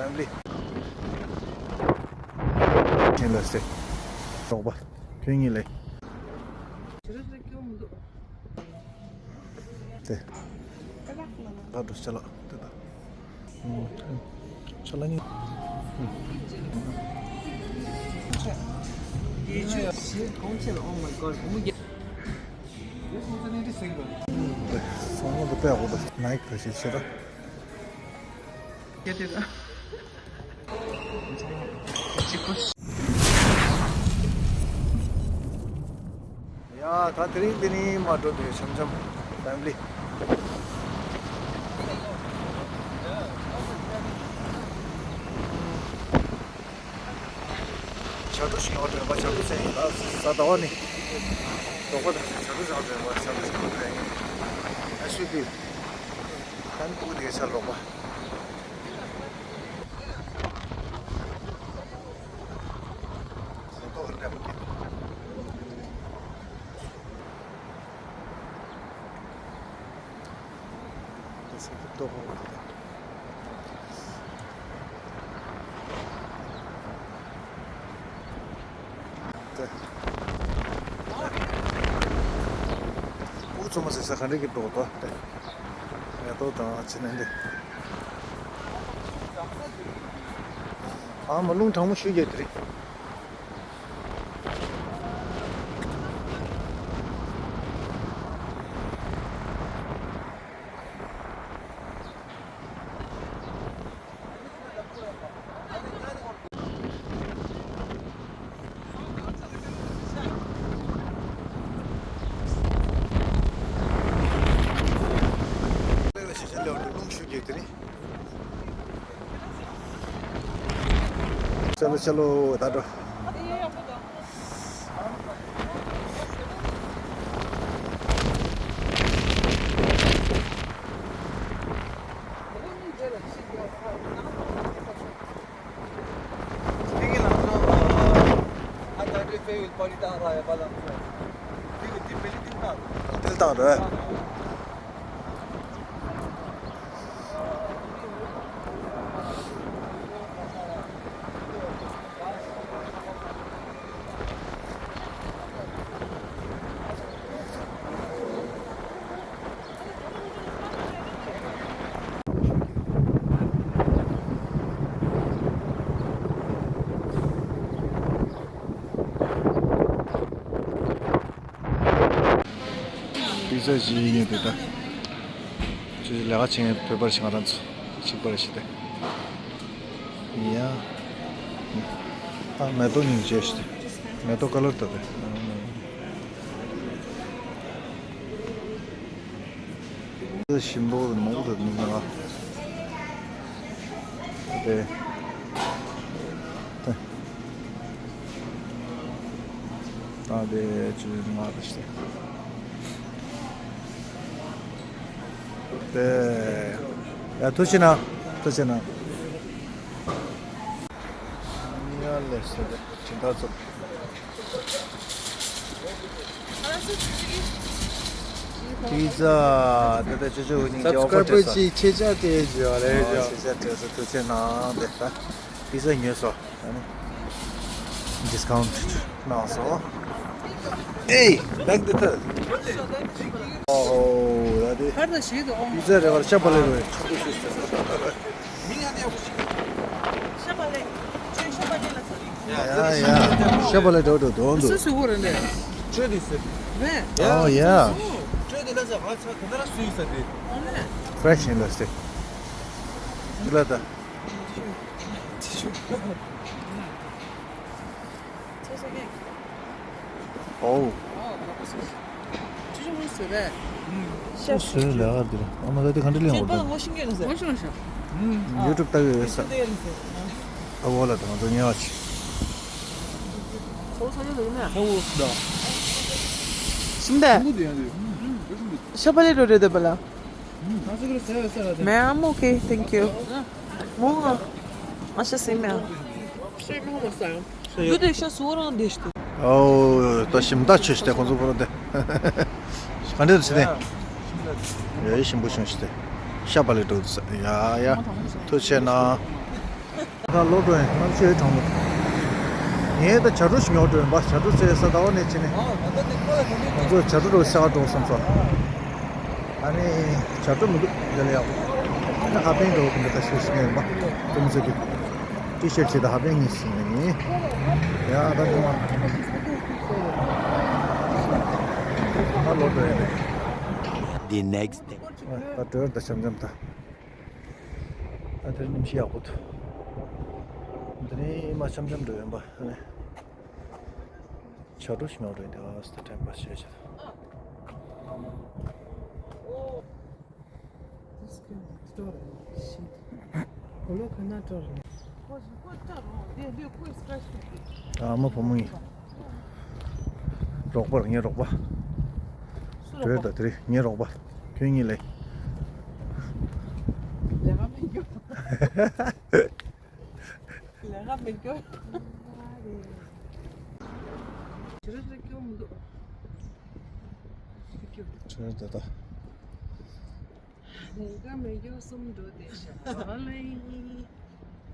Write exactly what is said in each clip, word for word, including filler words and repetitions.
Family. ཁྱེད་ལ་སེ། རོགས་པ། ཁྱོད་གཉིས་ལས། དེ། ད་འགྲོ་ཅ་ལག་དེ་ད། ཨུམ། ཅ་ལག་གཉིས། Oh my god. ཨུམ། དེ། སང་ལོ་དེ་དཔེ་ཡག་པོ་འདུག Nike ད་ཞིག་ཆེ་ད། ཡ། ད་དེ་རིང་འདི་ནས་མར་འགྲོ་དུས་འཆམ་འཆམ་ཕེ་མི་ལི། ཇ་ཕྲུག་ཞིག་ཡོང་དྲན་པ། ཇ་ཕྲུག་ཟེར་ཡིན་ལ། གཟའ་ཟླ་བ་ནི་རོགས་པ་དང་ཇ་ཕྲུག་ཟ་དྲན་པ། ཇ་ཕྲུག་ཟ་དྲན་ཡིན། ཨ་ཤུ་དུས། ད་ནི་ཕྲུ་གུ་དེ་ག་ཆ་རོགས་པ། ཨུ་ཚོ་མ་ཟེར་ས་ག་འདྲ་གི་འགྲོ་ཏོ་དེ། ཡ་ཏོ་དང་ཕྱི་ནང་འདི། ཨ་མ་རླུང་གྲང་མོ་ཞུ་རྒྱུ་དེ་རེད། चलो चलो दादा। པི་ཛ་ཞིག་ཡིན་དེ་ད། ཁྱོད་ལས་ཀ་བྱེད་མཁན་བོད་པར་ཞིག་ང་རང་ཚོ་གཅིག་པར་ཞིག་སྟེ། ཡ། ཨ་མེ་ཏོག་ཉིན་བྱས་ཞིག་སྟེ། མེ་ཏོག་ཀ་ལར་ད་དེ། ཞིམ་པོ་མང་པོ་འདུག་མི་ང་། དེ། དེ། ད་དེ་ཅི་ང་རེ་ཞིག་དེ། ཡ་ཐུགས་རྗེ་གནང་། ཐུགས་རྗེ་གནང་། ཡ་ལེ་སེ་དེ་ཇི་ལྟར་ཚོ། པི་ཛ་དེ་དེ་ཅོ་ཅོ་ཉིན་གྱི་ཨོ་ཕར་སྤྲད་སོང་། ཆེ་ཆ་དེ་བརྗོད་རེད། ཨོ་ཆེ་ཆ་སྤྲད་སོང་། ཐུགས་རྗེ་གནང་། དེ་ད་པི་ཛ་ཉོས་སོང་། ཨ་ནི་ཌིས་ཀའུན་ཊི་གནང་སོང་། ཨེ་བེག་འདི་ཐད། ཨོ་ད་དེ་པི་ཛ་རེད་བར་ཤ་བ་ལེ་རོ། ཤ་བ་ལེ། ཁྱོད་ཤ་བ་ལེ་ལ་ཚ། ཡ་ཡ། ཤ་བ་ལེ་འགྲོ་འགྲོ་འགྲོ་འདུག་སུ་སུ་གོ་རེད་ལེ། ཁྱོད་དེ་སུ། ཨོ་ཡ། ཁྱོད་དེ་ལ་ཚ་ང་ཚ་ག་ད་ར་སུ་ཡིན་ས་དེ། ཕེ་རེ་ཤི་ཡིན་ལ་སྟེ། འདི་ལ་ད། ཨོ། ཨོ་བཟོས་ལ་ཨ་འདིར་ཨ་མ་ད་དེ་ག་འདྲ་ལེན་འོ་ད། ཡུ་ཊུབ་ལྟ་གི་ཡོད་ས། ཡུ་ཊུབ་ལྟ་གི་ཡོད་ས། ཨ་འོ་ལ་ད་ང་ཚོ་ཉལ་བ་ཆེ། ཤིང་རྟ། ཤ་བ་ལེ་འགྲོ་རེད་པ་ལ། मैं आम ओके, थैंक यू। 뭐? 아, 씨, सीमेंट। ཤ་སུ་རང་འདེད་ཤི། ཨོ་ད་ཞིམ་ད་ཆོས་ཤི་དེ་ཁོང་ཚོ་བོར་དེ། ག་འདྲ་ཟེར་ནས། ཡ་ཡི་ཞིམ་པོ་བྱུང་ཤི་དེ། ཤ་བ་ལེ་འགྲོ་ཡ་ཡ། ཐུགས་རྗེ་གནང་། ད་ལོག་འགྲོ་ཡིན། གནམ་གཤིས་གྲང་མོ། ངས་ད་བྱ་སྒྲོ་ཞིག་ཉོ་འགྲོ་ཡིན་པ། བྱ་སྒྲོ་ཚེ་ས་ཟླ་བ་ནས་ཕྱིན་ནས། ང་ཚོ་བྱ་སྒྲོ་རོ་ཟ་བར་འགྲོ་བསམ་སོང་། ཨ་ནི་བྱ་སྒྲོ་མི་འདུག་དེ་ལ་ཡག་པོ། ཨ་ནི་ཧ་པན་འགྲོ་གི་འདུག་ད་ཤེས་ཤེས་ཡིན་པ། ཀུང་ཙི་དུ་ཊི་ཤར་ཊི་བྱས་ད་ཧ་པན་ངས་ཟིན་ནས་ཡིན། ཡ་ད་དུང་ད་ལོག་འགྲོ་ཡིན། The next day. ད་འགྲོ་ཡིན་ད་འཆམ་འཆམ་ད། ཨ་དེར་གནམ་གཤིས་ཡག་པོ་འདུག་འདི་ནས་མར་འཆམ་འཆམ་འགྲོ་ཡིན་པ། ཨ་ནི་བྱ་སྒྲོ་ཞིག་ཉོ་འགྲོ་ཡིན། དེ་བ་སི་ཊེམ་པ་ཞེས་བྱ། ཨ་མ་བུ་མོ་ཡིན། རོགས་པ་ངའི་རོགས་པ། སུ་རོགས་པ། དེ་རེད་ད་དེ་རེད་ངའི་རོགས་པ། ཁྱོད་གཉིས་ལས། ལས་ཀ་མེད་རྒྱུ། ལས་ཀ་མེད་རྒྱུ། ཇི་རིགས་རིགས་སྐྱོ་མི་འདུག་ཇི་རིགས་ད་ད། ལས་ཀ་མེད་རྒྱུ་གསུམ་འགྲོ་བསྡད་ཤག་ལ་ཡིན།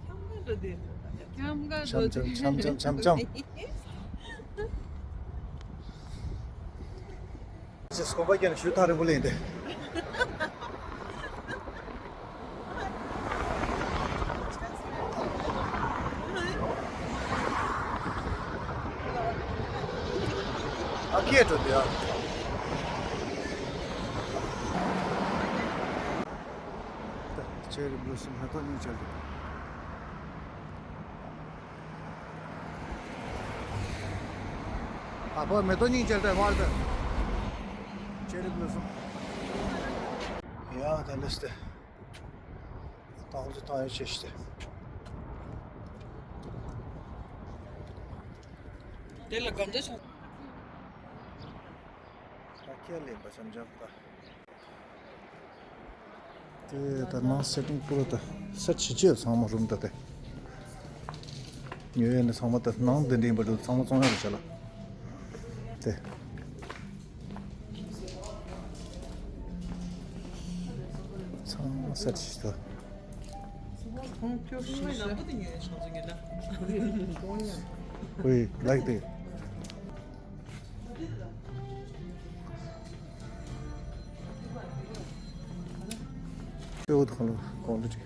འཆམ་ག་འགྲོ་བསྡད་འགྲོ་ད། འཆམ་ག་འགྲོ་འཆམ་འཆམ་འཆམ་འཆམ་འཆམ། ཅེས་གོམ་པ་རྒྱག་ནས་ཞུ་ཐག་རིང་པོ་ལེན་ཏེ། ཨ་ཁྱེད་འགྲོ་དེ་ཨ། ཅེ་རི་བླུ་སུམ་ཧ་ཏོ་ཉིན་ཆལ་དུ། ཨ་ཕ་མེ་ཏོག་སྙིང་རྗེ་ལྟ་བར་དུ། ཅེ་རི་བློ་སོང་། ཡ་ད་ལེས་ཏེ། ཏང་ཙི་ཏང་ཡོད་ཆེ་ཤི་ཏེ། དེ་ལ་གན་རྒྱ་ཆགས། ད་ཁྱེད་ལེན་པ་བྱམས་བྱམས་ད། དེ་ད་ནང་སེ་ཊིང་པུ་ར་ད་སེ་ཊི་བྱེད་ཅེས་ཚང་མ་རུམ་ད་དེ། ཉོ་ཡས་ནི་ཚང་མ་ད་ནང་དེ་འདྲ་ཡིན་པ་འདུག་ཚང་མ་བཙོང་ཡག་རེད་བྱ་ལ། དེ། ཚང་མ་སེ་ཊི་བྱེད་ད། ཁོང་ཁྱོད་ཤེས་ཤེས། We like this. ཁྱོད་ཁོང་ལ་གོང་དུ་ཅིག་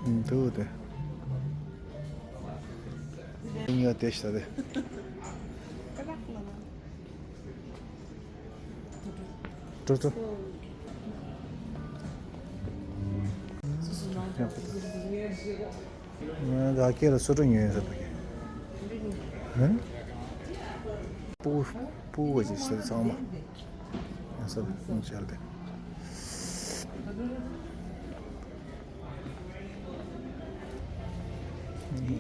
ཨུམ། དུ་དེ། ཉོ་དེ་ཤ་དེ། ཀྲོ་ཀྲོ། ང་ག་ཁྱེད་ལ་སོ་ཏྲ་ཉོས་ཡོད་ཟེར་བ་གི། ཧན། སྤུ་སྤུ་བ་ཅིག་ཟེར་ཚང་མ། ང་ས་ལ་ཁུངས་བྱས་ཏེ།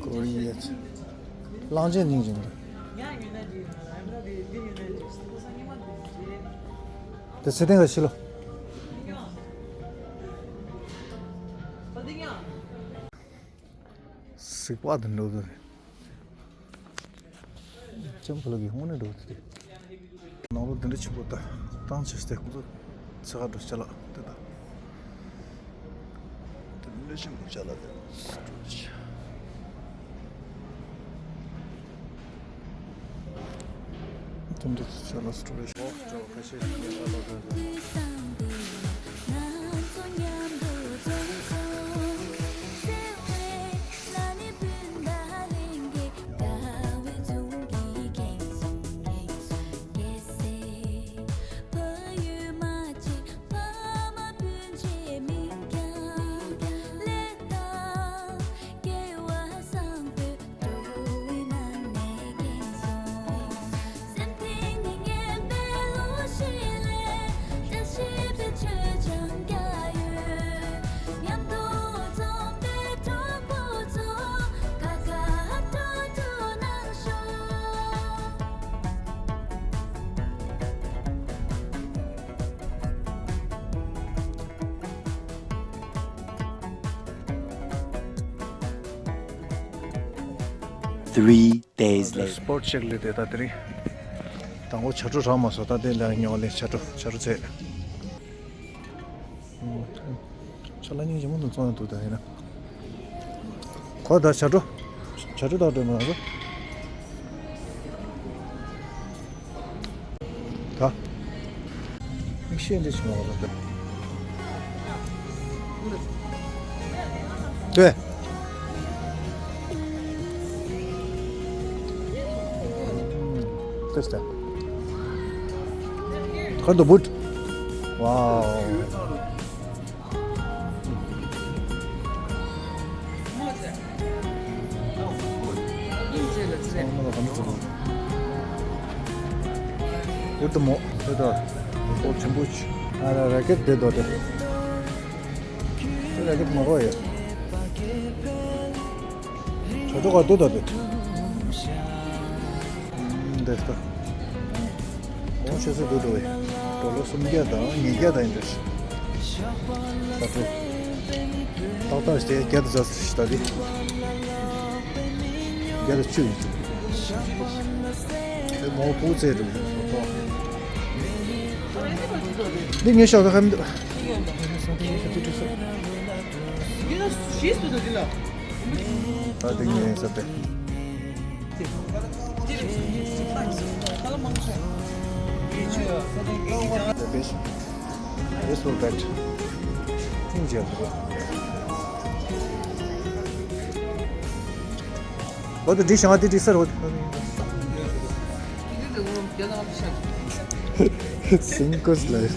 ཀོ་རི་ཡ་ཚོ། གླང་ཆེན་སྙིང་རྗེ་འདུག་དེ་ཚེ་བརྟན་ག་ཤི་ལོ། སིག་པ་དུ་འགྲོ་དུ་རེད། ཅམ་ཕུ་ལ་གི་ཧོང་ནས་འགྲོ་དུ་རེད། ནང་ལོ་དེ་འདྲ་ཆེན་པོ་ད་བཏང་ཆེ་སྟེ་ཁོང་ཚོ་ཚེ་ག་འགྲོ་ཅ་ལག་དེ་ད་དེ་འདྲ་ཆེན་པོ་ཅ་ལག་དེ། དེ་འདྲ་ཅ་ལག་སི་ཊོ་རེ་ཇི་ཨོ་ཅོ་ཁ་ཤས་ཉེ་ས་ལ་དེ། Three days later. སྤོར་ཊི་ཅེག་ལས་དེ་ད་དེ་རིང་། དང་པོ་བྱ་སྒྲོ་རག་མ་སོང་། ད་དེ་ལ་ཉོ་ལེ་བྱ་སྒྲོ་བྱ་སྒྲོ་ཚད། ཆ་ལ་སྙིང་རྗེ་མོ་དང་བཙོང་ཡང་འདུག་ད་ཡིན་ན། ཁོ་ད་བྱ་སྒྲོ། བྱ་སྒྲོ་དག་སྒྲོལ་མ་ལ། ད། མིག་ཤེལ་འདི་ཞིག་མ་ལ་ད། ཏེ། ཏེ་སྟེ། ཁོ་ད་བུད། ཝའོ། ཨུ་ཏུ་མོ། ཨུ་ཏུ། ཨོ་ཆེན་པོ་ཆེ། ཨ་ར་ར་ཀེད་དེ་དོ་དེ། དེ་ར་ཀེད་མ་རོ་ཡ། ཆོ་ཆོ་ག་དུ་དོ་དེ། འདེགས་ད། གོང་ཆེ་ས་འདུག་འགྲོ་བས། ཌོ་ལར་སུམ་བརྒྱ་དང་ཉིས་བརྒྱ་དང་ཡིན་འདྲ་ཞིག་ད་དྲོ། ཏག་ཏག་ཞིག་བརྒྱ་དང་ཟ་ཞིག་ད་དེ། བརྒྱ་དང་བཅུ་ཡིན་ཅིག་དེ་མོ་བུ་ཚེ་འགྲོ་བས། འདི་ངས་ཤོག་ད་ཁ་མི་འདུག་ད་དེ་ངས་ཟ་སྟེ། This will bet. What the dish? What the dish, sir? What? Cinco slide.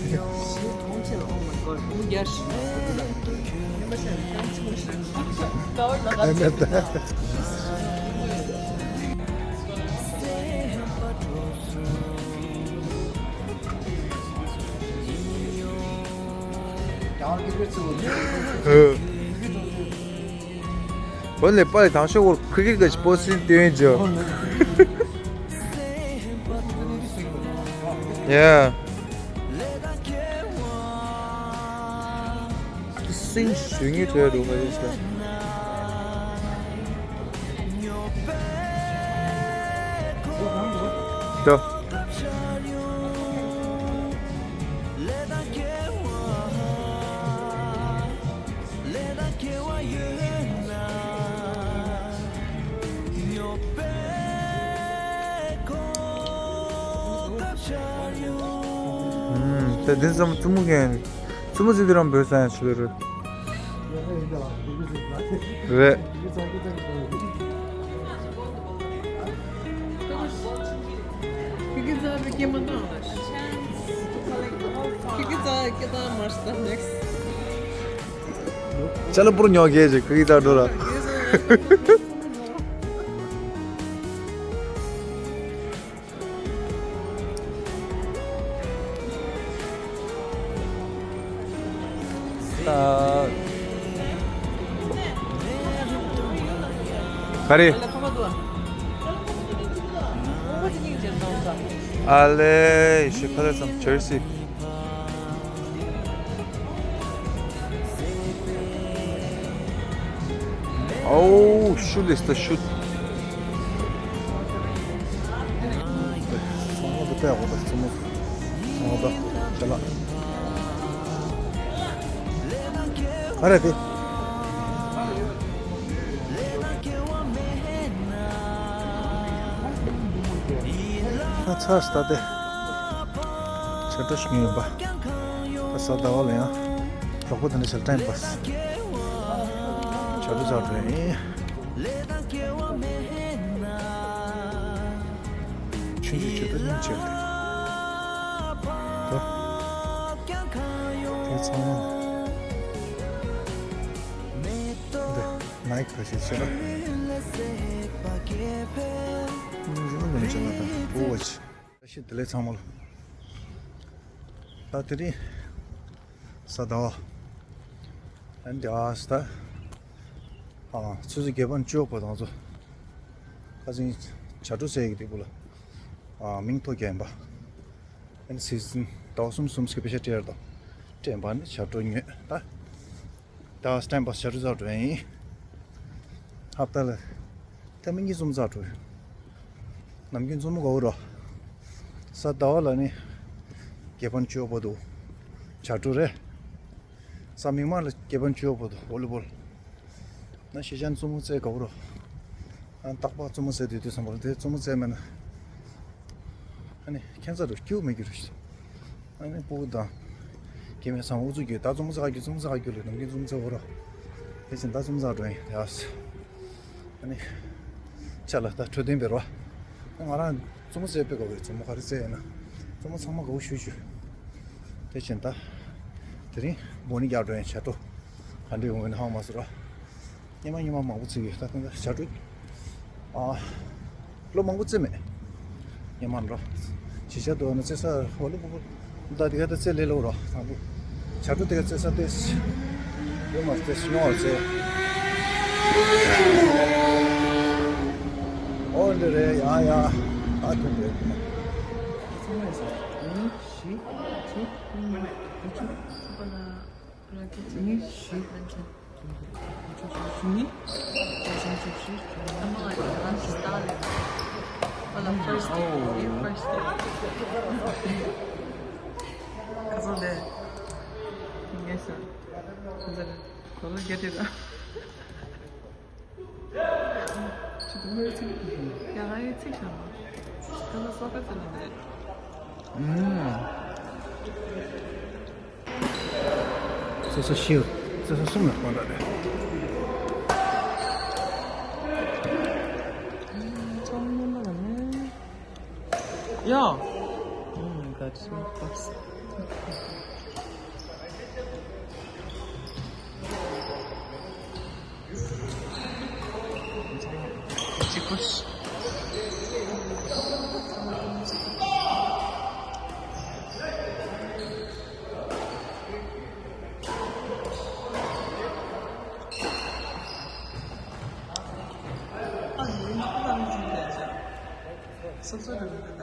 Only probably down show will cricket guys posting doing job. Yeah. Sing swing it here, do my sister. Go. ད་དེ་ཙམ་བཙུན་མོ་གན། བཙུན་མོ་ཟིག་དེ་རང་བོད་ས་ཡང་ཆུ་རེད། རེད། ཁྱེད་ཀྱི་རྩ་བའི་སྐྱེས་མ་བཏང་། ཁྱེད་ཀྱི་རྩ་སྐྱེས་བཏང་མ་ཤི་ད་next། ཅ་ལག་པུར་ཉོ་གེ་ཅིག་ཁྱེད་ཀྱི་རྩ་འགྲོ་ལ། ག་རེ། ཨ་ལེ་ཤི་ཁ་ལེ་སམ་ཇར་སི། Oh, shoot is the shoot. ཚང་མ་འདི་ལྟ་ཡག་པོ་འདུག་ཚང་མ། ཚང་མ་འདི་ལྟ་ལ། ག་རེ་དེ། ཨ་ཚ་སྟ་དེ། ཆ་འདྲ་ཞིག་ཡིན་པ། ད་གཟའ་ཟླ་བ་ལ་ཡང་། གྲོགས་པོ་དེ་འདྲ་ཞིག་ལ་ཊའིམ་པཱས། བྱ་རུ་ཟ་འགྲོ་ཡིན། ཆུང་ཆུང་ཆུ་ཏོ་སྙིང་རྗེ་ལ། ད། དེ་ཚང་མ། འདི་ནའི་ཁ་ཤས་ཆེ་ལ། སྙིང་རྗེ་མོ་འདི་འདྲ་ཅན་ལ་ད་བུ་བ་ཆེ། བཀྲ་ཤིས་བདེ་ལེགས་ཚང་མ་ལ། ད་དེ་རིང་གཟའ་ཟླ་བ། ཨ་ནི་ཨ་ས་ད། ཨ་ཆུ་ཚོད་བརྒྱད་པ་བཅུ་པ་དང་ཚོ། ཁ་སང་བྱ་སྒྲོ་ཟེར་གི་དེ་བུ་ལ། ཨ་མིང་ཐོ་རྒྱག་ཡིན་པ། ཨ་ནི་སི་ཛིན་ཟླ་བ་གསུམ་གསུམ་ཞིག་པེ་ཤ་སྤྲད་ཡར་དང་། སྤྲད་པ་ནི་བྱ་སྒྲོ་ཉོས་ད། ད་ཊའིམ་པཱས་བྱ་རུ་ཟ་འགྲོ་ཡིན། ཧབ་ཏ་ལ་ཐེངས་མ་གཉིས་གསུམ་ཟ་འགྲོ་ཡིན། ནམ་རྒྱུན་མཚོ་མོ་དགའ་བོ་རོ། གཟའ་ཟླ་བ་ལ་ནི་བརྒྱད་པ་བཅུ་པ་འདུག་བྱ་སྒྲོ་རེད། གཟའ་མིག་དམར་ལ་བརྒྱད་པ་བཅུ་པ་འདུག་བོ་ལི་བོལ། ན་ཤེས་བྱ་ནི་བཙུན་མོ་བཙལ་དགའ་བོ་རོ། ཨ་ནི་རྟག་པར་བཙུན་མོ་བཙལ་དུས་དུས་བསམ་པ་རོ། དེ་བཙུན་མོ་བཙལ་མེད་ན། ཨ་ནི་ཁྱད་མཚར་རོ། སྐྱིད་པོ་མེད་རྒྱུ་རོ་ཞིག་ཨ་ནི་སྤུ་གུ་དང་། སྐྱེ་དམན་ཚང་མ་ཨུ་ཚུགས་རྒྱུ། ད་བཙུན་མོ་བཙལ་ག་རྒྱུ། བཙུན་མོ་བཙལ་ག་རྒྱུ་ལས་ནམ་རྒྱུན་བཙུན་མོ་བཙལ་བོ་རོ། དེ་བཞིན་ད་བཙུན་མོ་བཙལ་འགྲོ་ཡིན་ཡ། ཨ་ནི། ཅ་ལག་ད་འཕྲོད་བསྟེན་འབད་རོ། ང་རང་བཙུན་མོ་བཙལ་དཔེ་དགའ་བོ་ཡོད། བཙུན་མོ་ག་རེ་བཙལ་ཡིན་ན། བཙུན་མོ་ཚང་མ་དགའ་བོ་ཞུ་ཞུ། དེ་བཞིན་ད། དེ་རིང་སྦོ་ནི་རྒྱག་འགྲོ་ཡིན། བྱ་སྒྲོ། ག་འདྲ་ཡོང་ཡིན་ཧ་གོ་མ་སོང་རོ། སྔོན་མ་སྔོན་མ་མང་པོ་བཙལ་ཡོད། ད་ཐེངས་ད་བྱ་སྒྲོ། ཨ། ལོ་མང་པོ་བཙལ་མེད། སྔོན་མ་རོ། བྱེད་བྱ་དུ་ན་བཙལ་ས་ཧོ་ལོ་པོ་པོ། ད་དེ་ག་ད་བཙལ་ལེ་ལོ་རོ། དང་པོ། བྱ་སྒྲོ་དེ་ག་བཙལ་ས་ཏེས། ཡོད་མ་བཙལ་ཉོ་བར་བཙལ། ཨོ་འདི་རེད་ཡ་ཡ། ཨ་ཐུང་རེད། བཙལ་ས་བཞི། བཙལ་ས་གསུམ་ལ་དགོངས་དག་རེད། ཡ། Oh my God, so fast. སོ་སོ་རང་གི་ད།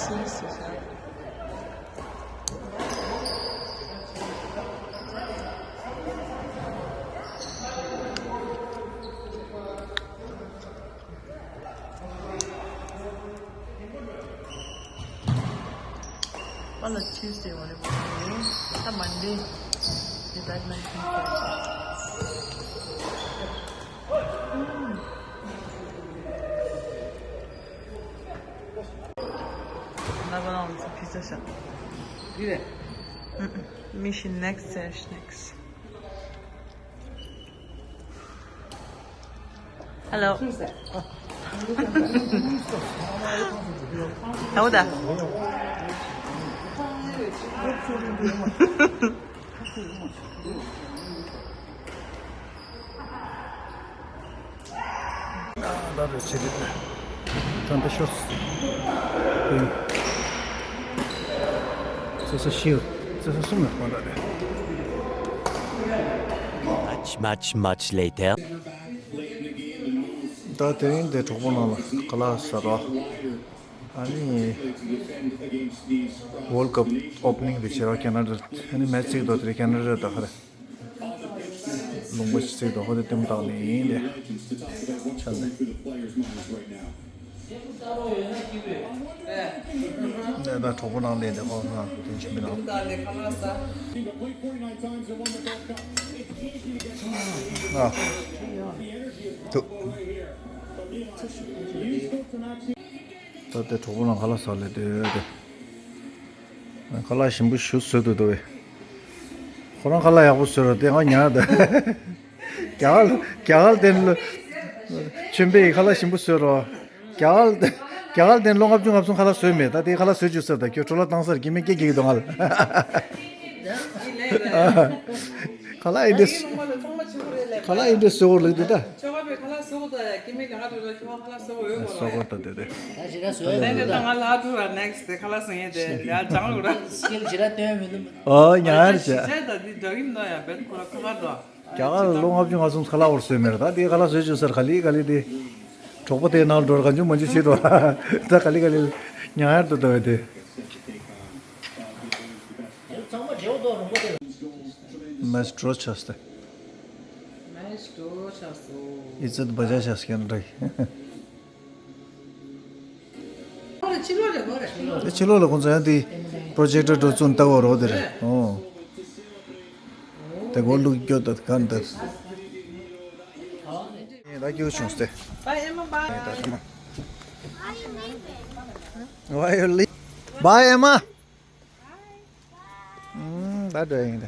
སུས་སུ་ཤ། པ་ལ་Tuesday་འོ་རེད་པ། ད་Monday་ནི་badminton་court། ལ་བ་ལང་ཚོ་pizza shop་འདི་རེད། Mission next, search next. Hello. ད་འོ་ད། ད་རེས་བྱེད་དུས་ད་འདི་ཤོར། བཙལ་ས་བཞི། བཙལ་ས་གསུམ་ལ་དགོངས་དག་རེད། Much, much, much later. ད་དེ་རིང་དེ་གྲོགས་པོ་ནང་ལ་ཁ་ལག་ཟ་རོགས། ཨ་ནི། World Cup opening་དེ་བྱེད་རོགས་ཁེ་ན་ཌ། ཨ་ནི་match་ཚིག་དོ་དེ་ཁེ་ན་ཌ་ད་ག་རེ། ལུང་པ་ཞིག་ཚིག་དོ་ཧོ་དེ་ལྟེམ་བཏང་ནས་ཡིན་ཏེ། ཆ་ནས། ད་གྲོགས་པོ་ནང་ལས་དེ་ཧོ་ང་དེ་ཆུ་མི་ནང་། ཨ། ཐུག་ད་ལྟའི་གྲོགས་པོ་ལ་ཁ་ལག་ཟ་ལེ་དེ་དེ། ཁ་ལག་ཞིམ་པོ་ཞིག་བཟོས་འདུག་དོ་བས། ཁོ་རང་ཁ་ལག་ཡག་པོ་བཟོས་ར་དེ་ང་ཉར་དང་། རྒྱ་གར་རྒྱ་གར་དེ་ལ་ཆོན་པེ་ཡི་ཁ་ལག་ཞིམ་པོ་བཟོས་རོ། རྒྱ་གར་རྒྱ་གར་དེ་ལོ་ལྔ་བཅུ་ང་གསུམ་ཁ་ལག་བཟོས་མེད། ད་དེ་ཁ་ལག་བཟོས་བཅུག་ཟེར། ད་ཁྱོད་འཕྲོ་བརླག་བཏང་ཟེར་གི་མི་སྐད་རྒྱག་གི་འདུག་ང་ལ། ཁ་ལག་ཨེ་འདྲས། ཁ་ལག་ཨེ་འདྲས་བཟོ་གོ་ལགས་དེ་ད། ཁྱོ་ག་པའི་ཁ་ལག་བཟོ་གོ་ད་ཡ་སྐྱེ་མེད་ཀྱང་ང་ཚོ་ཁྱོ་ག་ཁ་ལག་བཟོ་གོ་ཡོད་གོ་ལགས། བཟོ་གོ་ད་དེ་དེ། ད་ཞེ་དྲག་བཟོ་ཡ་ནས་དེ་ད་ང་ལ་ཐུག་ར་next་དེ་ཁ་ལག་བཟོ་ཡས་དེ་ཡ་ཅང་ལུག་ར། skill་ཞེ་དྲག་སྟོན་མི་འདུག་ཨོ་ཉར་བྱས། ད་དེ་འདྲ་གི་མི་འདུག་ཡ་བེད་ཁོ་ར་ཁ་ཁ་འགྲོ། རྒྱ་གར་ལོ་ལྔ་བཅུ་ང་གསུམ་ཁ་ལག་བོར་བཟོས་མེད་ར། ད་དེ་ཁ་ལག་བཟོས་བཅུག་ཟེར་ག་ལེ་ག་ལེ་དེ། གྲོགས་པོ་དེའི་ནང་འགྲོ་ར་གང་བྱུང་མང་བྱུང་བྱེད་འགྲོ་ར། ད་ག་ལེ་ག་ལེ་ཉར་དུ་ད་བས་དེ། Maestro ཆགས་ཏེ། Maestro ཆགས་སོ། ཨི་ཙི་བ་ཇ་ཆགས་ཀྱང་འདྲ། ཕྱི་ལོགས་ལ་ཁོང་ཚོ་ཡང་དེ་projector་འགྲོ་བཙུགས་ལྟ་བ་རོགས་དེ་རེད། ཨོ། དེ་གོ་ལུག་སྐྱོ་དང་གང་དང་། ད་སྐྱོ་བྱུང་སྟེ། Bye, Emma, bye. ད་ཐུ་མ། Why you leave? Bye, Emma. ད་འདྲ་ཡིན་ད།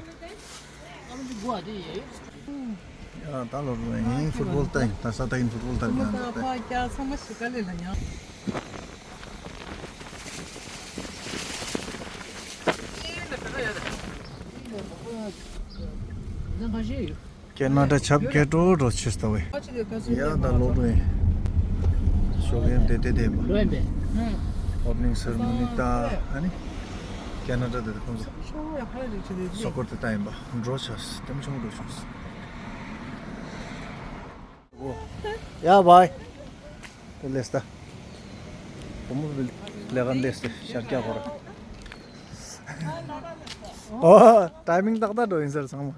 ཡ་ད་ལོ་རུ་ཡིན་ཕུཊ་བོལ་ལྟ་ཡིན། ད་ས་ད་ཡིན་ཕུཊ་བོལ་ལྟ་ཡིན་ད། ཁེ་ན་ཌ་ཆབ་ཁེ་ཏྲོ་ཏྲོ་ཆེ་ལྟ་བས། ཡ་ད་ལོ་རུ་ཡིན། ཞོགས་ཡན་དེ་དེ་དེ་མ། ཨོ་པ་ནིང་སེ་རེ་མོ་ནི་ད་ཨ་ནི་ཁེ་ན་ཌ་དེ་དེ་ཁོང་ཚོ་སོ་སྐོར་དེ་ལྟ་ཡིན་པ། འགྲོ་ཆ་དེ་མ་ཆུང་འགྲོ་ཆུང་། ཡ་བའི། དེ་ལས་ད། བུ་མོ་ལས་ཀ་ལས་ཏེ་ཤར་རྒྱག་གོ་ར། ཨོ་ཊའི་མིང་ཏག་ཏག་འགྲོ་ཡིན་ཟེར་ཚང་མ།